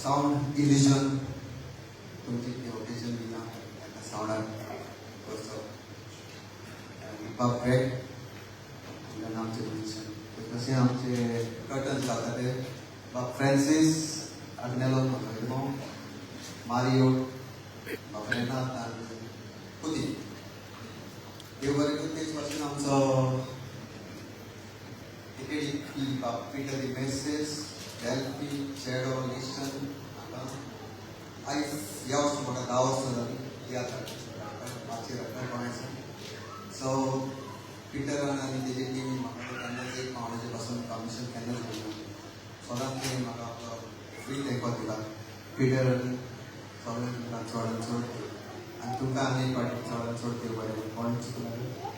Sound illusion तुमची occasion दिला ताका सावंडार करचो बाब ब्रेक आमचे म्युजिशन तशें आमचे कर्टन्स घालता ते बाब फ्रांसीस आग्नेलो म्हजो मारियो बाब रेनात आनी पुती देव बरें करून तेच भाशेन आमचो टिकेटी फी बाब पिटर मेसेस डेल्फी चेडो लिस्टन हांगा आयज ह्या वर्सा म्हाका 10 वर्सां जालीं तियात्र मातशें रखणार सो पिटरान आनी तेजी टिमी म्हाका केन्नाच एक पावणाचे पासून कमिशन केन्नाच दिना सदांच तेणी म्हाका आपलो फ्री तेंको दिला पिटर आनी सगळ्यांक तुमकां चडान चड आनी तुमकां आनी एक फावटी चडान चड देव बरें कोण चुकला.